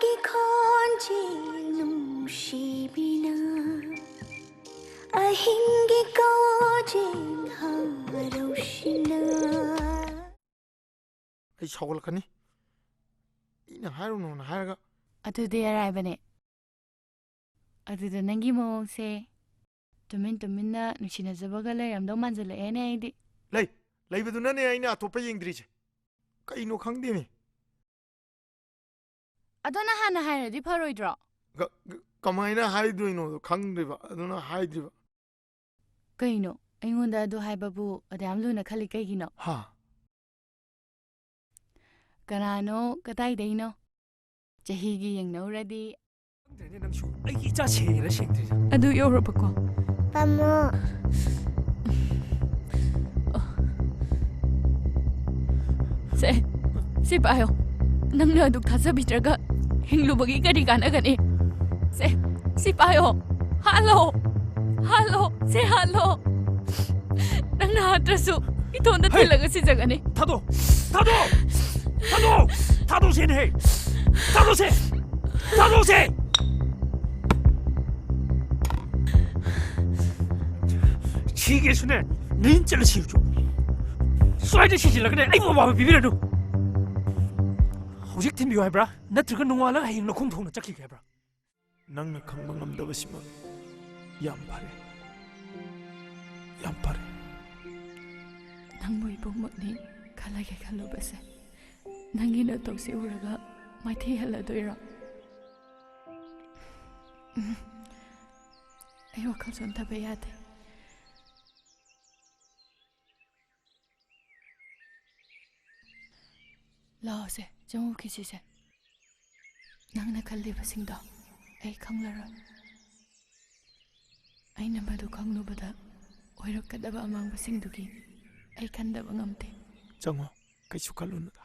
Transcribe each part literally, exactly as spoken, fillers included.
ꯈꯣꯟꯖꯦꯜ ꯅꯨꯡꯁꯤꯕꯤꯅ ꯑꯍꯤꯡꯒꯤ ꯀꯣꯟꯖꯦꯜ ꯍꯔꯥꯎꯁꯤꯅ꯫ ꯑꯩ ꯁꯥꯎꯒꯠꯂꯛꯀꯅꯤ꯫ ꯃꯤꯅ ꯍꯥꯏꯔꯨꯅꯣꯅ ꯍꯥꯏꯔꯒ꯫ ꯑꯗꯨꯗꯤ ꯑꯔꯥꯏꯕꯅꯦ꯫ ꯑꯗꯨꯗ ꯅꯪꯒꯤ ꯃꯑꯣꯡꯁꯦ ꯇꯨꯃꯤꯟ ꯇꯨꯃꯤꯟꯅ ꯅꯨꯡꯁꯤꯅꯖꯕꯒ ꯂꯩꯔꯝꯗꯧ ꯃꯥꯟꯖꯜꯂꯛꯑꯦꯅꯦ ꯑꯩꯗꯤ꯫ ꯂꯩ꯫ ꯂꯩꯕꯗꯨꯅꯅꯦ ꯑꯩꯅ ꯑꯇꯣꯞꯄ ꯌꯦꯡꯗ꯭ꯔꯤꯁꯦ꯫ ꯀꯩꯅꯣ ꯈꯪꯗꯦꯃꯤ꯫ ꯑꯗꯣ ꯅꯪ ꯍꯥꯟꯅ ꯍꯥꯏꯔꯗꯤ ꯐꯔꯣꯏꯗ꯭ꯔꯣ? ꯀ-, ꯀ-, ꯀꯃꯥꯏꯅ ꯍꯥꯏꯗꯣꯏꯅꯣꯗꯣ ꯈꯪꯗ꯭ꯔꯤꯕ, ꯑꯗꯨꯅ ꯍꯥꯏꯗ꯭ꯔꯤꯕ꯫ ꯀꯩꯅꯣ? ꯑꯩꯉꯣꯟꯗ ꯑꯗꯨ ꯍꯥꯏꯕꯕꯨ ꯑꯗꯨꯌꯥꯝ ꯂꯨꯅ ꯈꯜꯂꯤ ꯀꯩꯒꯤꯅꯣ? ꯍꯥ? ꯀꯅꯥꯅꯣ? ꯀꯗꯥꯏꯗꯩꯅꯣ? ꯆꯍꯤꯒꯤ ꯌꯦꯡꯅꯧꯔꯗꯤ꯫ ꯈꯪꯗ꯭ꯔꯦꯅꯦ ꯅꯪꯁꯨ꯫ ꯑꯩꯒꯤ ꯏꯆꯥ ꯁꯦꯡꯉꯤꯔ ꯁꯦꯡꯗ꯭ꯔꯤꯔ? ꯑꯗꯨ ꯌꯧꯔꯕꯀꯣ? ꯄꯥꯝꯃꯣ꯫ ꯁꯦ, ꯁꯤ ꯄꯥꯏꯌꯣ꯫ ꯅꯪꯅ ꯑꯗꯨꯛ ꯊꯥꯖꯕꯤꯗ꯭ꯔꯒ ꯍꯤꯡꯂꯨꯕꯒꯤ ꯀꯔꯤ ꯀꯥꯟꯅꯒꯅꯤ? ꯁꯦ, ꯁꯤ ꯄꯥꯏꯌꯣ꯫ ꯍꯥꯠꯂꯣ꯫ ꯍꯥꯠꯂꯣ꯫ ꯁꯦ ꯍꯥꯠꯂꯣ꯫ ꯅꯪꯅ ꯍꯥꯠꯇ꯭ꯔꯁꯨ ꯏꯇꯣꯟꯗ ꯍꯩ! ꯊꯤꯜꯂꯒ ꯁꯤꯖꯒꯅꯤ꯫ ꯊꯥꯗꯣ! ꯊꯥꯗꯣ! ꯊꯥꯗꯣ! ꯊꯥꯗꯣꯛꯁꯦꯅꯦꯍꯦ! ꯊꯥꯗꯣꯛꯁꯦ! ꯊꯥꯗꯣꯛꯁꯦ! ꯁꯤꯒꯦꯁꯨꯅꯦ, ꯅꯌꯨꯝ ꯆꯠꯂ ꯁꯤꯔꯨꯆꯣ꯫ ꯁ꯭ꯋꯥꯏꯗ ꯁꯤꯖꯤꯜꯂꯒꯅꯦ, ꯑꯩꯕꯨ ꯑꯋꯥꯕ ꯄꯤꯕꯤꯔꯅꯨ꯫ ꯍꯧꯖꯤꯛ ꯊꯤꯟꯕꯤꯌꯨ ꯍꯥꯏꯕ꯭ꯔꯥ? ꯅꯠꯇ꯭ꯔꯒ ꯅꯣꯡꯉꯥꯜꯂꯒ ꯍꯌꯦꯡ ꯂꯧꯈꯣꯡ ꯊꯣꯡꯅ ꯆꯠꯈꯤꯒꯦ ꯍꯥꯏꯕ꯭ꯔꯥ? ꯅꯪꯅ ꯈꯪꯕ ꯉꯝꯗꯕꯁꯤꯃꯛ ꯌꯥꯝ ꯐꯔꯦ꯫ ꯌꯥꯝ ꯐꯔꯦ꯫ ꯅꯪꯕꯨ ꯏꯕꯨꯡꯃꯛꯅꯤ ꯈꯜꯂꯒꯦ ꯈꯜꯂꯨꯕꯁꯦ, ꯅꯪꯒꯤ ꯅꯇꯧꯁꯤ ꯎꯔꯒ ꯃꯥꯏꯊꯤ ꯍꯜꯂꯗꯣꯏꯔꯣ? ꯎꯝ꯫ ꯑꯩ ꯋꯥꯈꯜ ꯁꯣꯟꯊꯕ ꯌꯥꯗꯦ꯫ ꯂꯥꯛꯑꯣꯁꯦ, ꯆꯪꯉꯨꯈꯤꯁꯤꯁꯦ꯫ ꯅꯪꯅ ꯈꯜꯂꯤꯕꯁꯤꯡꯗꯣ ꯑꯩ ꯈꯪꯂꯔꯣꯏ꯫ ꯑꯩꯅ ꯃꯗꯨ ꯈꯪꯂꯨꯕꯗ ꯑꯣꯏꯔꯛꯀꯗꯕ ꯑꯃꯥꯡꯕꯁꯤꯡꯗꯨꯒꯤ ꯑꯩ ꯈꯟꯗꯕ ꯉꯝꯗꯦ꯫ ꯆꯪꯉꯣ, ꯀꯩꯁꯨ ꯈꯜꯂꯨꯅꯨꯗ꯫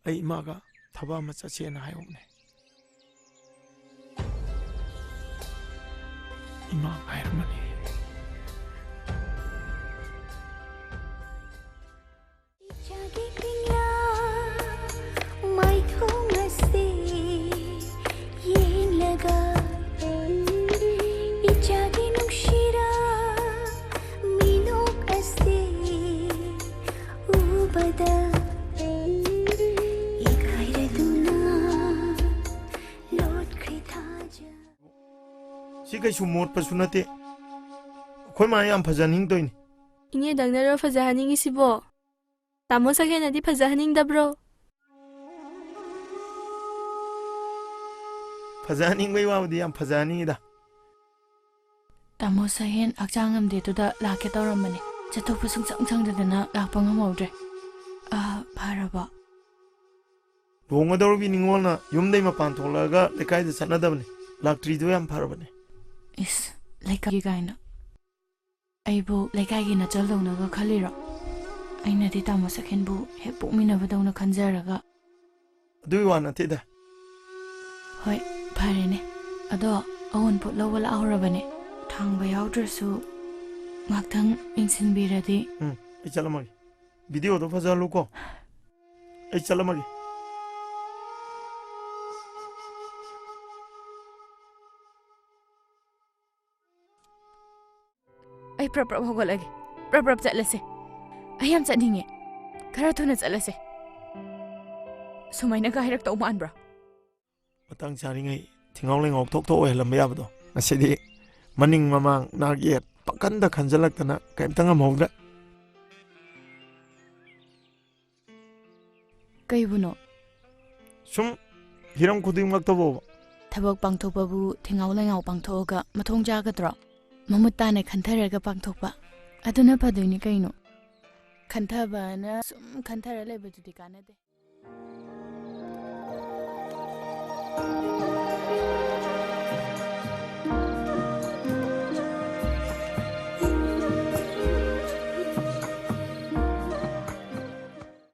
ꯑꯩ ꯏꯃꯥꯒ ꯊꯕꯛ ꯑꯃ ꯆꯠꯁꯦꯅ ꯍꯥꯏꯍꯧꯕꯅꯦ꯫ ꯏꯃꯥ ꯉꯥꯏꯔꯝꯃꯅꯤ꯫ ꯏꯆꯥꯒꯤ ꯄꯤꯌꯥ ꯃꯥꯏꯊꯣꯡ ꯑꯁꯤ ꯀꯩꯁꯨ ꯃꯣꯠꯄꯁꯨ ꯅꯠꯇꯦ꯫ ꯑꯩꯈꯣꯏ ꯃꯥ ꯌꯥꯝ ꯐꯖꯍꯟꯅꯤꯡꯗꯣꯏꯅꯤ꯫ ꯏꯅꯦꯗꯪꯅꯔꯣ ꯐꯖꯍꯟꯅꯤꯡꯉꯤꯁꯤꯕꯣ? ꯇꯥꯃꯣ ꯁꯛꯍꯦꯟꯅꯗꯤ ꯐꯖꯍꯟꯅꯤꯡꯗꯕ꯭ꯔꯣ? ꯐꯖꯍꯟꯅꯤꯡꯕꯩ ꯋꯥꯕꯨꯗꯤ ꯌꯥꯝ ꯐꯖꯍꯟꯅꯤꯡꯉꯤꯗ꯫ ꯇꯥꯃꯣ ꯁꯛꯍꯦꯟ ꯍꯛꯆꯥꯡ ꯉꯝꯗꯦꯗꯨꯗ ꯂꯥꯛꯀꯦ ꯇꯧꯔꯝꯕꯅꯦ꯫ ꯆꯠꯊꯣꯛꯄ ꯁꯨꯡꯁꯪ ꯁꯪꯗꯗꯅ ꯂꯥꯛꯄ ꯉꯝꯍꯧꯗ꯭ꯔꯦ꯫ ꯑ, ꯐꯔꯕꯣ? ꯂꯨꯍꯣꯡꯒꯗꯧꯔꯤꯕꯤ ꯅꯤꯉꯣꯜꯅ ꯌꯨꯝꯗꯩ ꯃꯄꯥꯟ ꯊꯣꯛꯂꯛꯑꯒ ꯂꯩꯀꯥꯏꯗ ꯆꯠꯅꯗꯕꯅꯦ꯫ ꯂꯥꯛꯇ꯭ꯔꯤꯗꯣ ꯌꯥꯝ ꯐꯔꯕꯅꯦ꯫ ꯏꯁ, ꯂꯩꯀꯥꯏꯒꯤ ꯀꯥꯏꯅ꯫ ꯑꯩꯕꯨ ꯂꯩꯀꯥꯏꯒꯤ ꯅꯆꯜꯗꯧꯅꯒ ꯈꯜꯂꯤꯔꯣ? ꯑꯩꯅꯗꯤ ꯇꯥꯃꯣ ꯁꯛꯍꯦꯟꯕꯨ ꯍꯦꯛ ꯄꯣꯛꯃꯤꯟꯅꯕꯗꯧꯅ ꯈꯟꯖꯔꯒ꯫ ꯑꯗꯨꯒꯤ ꯋꯥ ꯅꯠꯇꯦꯗ꯫ ꯍꯣꯏ, ꯐꯔꯦꯅꯦ꯫ ꯑꯗꯣ ꯑꯋꯨꯟꯄꯣꯠ ꯂꯧꯕ ꯂꯥꯛꯍꯧꯔꯕꯅꯦ꯫ ꯊꯥꯡꯕ ꯌꯥꯎꯗ꯭ꯔꯁꯨ ꯉꯥꯛꯇꯪ ꯌꯦꯡꯁꯤꯟꯕꯤꯔꯗꯤ꯫ ꯎꯝ, ꯑꯩ ꯆꯠꯂꯝꯃꯒꯦ꯫ ꯚꯤꯗꯤꯑꯣꯗꯣ ꯐꯖꯍꯜꯂꯨꯀꯣ꯫ ꯑꯩ ꯆꯠꯂꯝꯃꯒꯦ꯫ ꯑꯩ ꯄ꯭ꯔꯞ ꯄ꯭ꯔꯞ ꯍꯧꯒꯠꯂꯒꯦ꯫ ꯄ꯭ꯔꯞ ꯄ꯭ꯔꯞ ꯆꯠꯂꯁꯦ꯫ ꯑꯩ ꯌꯥꯝ ꯆꯠꯅꯤꯡꯉꯦ꯫ ꯈꯔ ꯊꯨꯅ ꯆꯠꯂꯁꯦ꯫ ꯁꯨꯃꯥꯏꯅꯒ ꯍꯥꯏꯔꯛꯇꯧ ꯃꯥꯟꯕ꯭ꯔꯥ? ꯃꯇꯥꯡ ꯆꯥꯔꯤꯉꯩ ꯊꯤꯉꯥꯎ ꯂꯩꯉꯥꯎ ꯊꯣꯛ ꯊꯣꯛ ꯑꯣꯏꯍꯜꯂꯝꯕ ꯌꯥꯕꯗꯣ꯫ ꯉꯁꯤꯗꯤ ꯃꯅꯤꯡ ꯃꯃꯥꯡ ꯅꯥꯛ ꯌꯦꯠ ꯄꯪꯈꯟꯗ ꯈꯟꯖꯜꯂꯛꯇꯅ ꯀꯩꯝꯇ ꯉꯝꯍꯧꯗ꯭ꯔꯦ꯫ ꯀꯩꯕꯨꯅꯣ? ꯁꯨꯝ ꯍꯤꯔꯝ ꯈꯨꯗꯤꯡꯃꯛꯇꯕꯨ꯫ ꯊꯕꯛ ꯄꯥꯡꯊꯣꯛꯄꯕꯨ ꯊꯤꯉꯥꯎ ꯂꯩꯉꯥꯎ ꯄꯥꯡꯊꯣꯛꯑꯒ ꯃꯊꯣꯡ ꯆꯥꯒꯗ꯭ꯔꯣ? ꯃꯃꯨꯠ ꯇꯥꯅ ꯈꯟꯊꯔꯒ ꯄꯥꯡꯊꯣꯛꯄ꯫ ꯑꯗꯨꯅ ꯐꯗꯣꯏꯅꯤ ꯀꯩꯅꯣ꯫ ꯈꯟꯊꯕꯅ ꯁꯨꯝ ꯈꯟꯊꯔ ꯂꯩꯕꯗꯨꯗꯤ ꯀꯥꯟꯅꯗꯦ꯫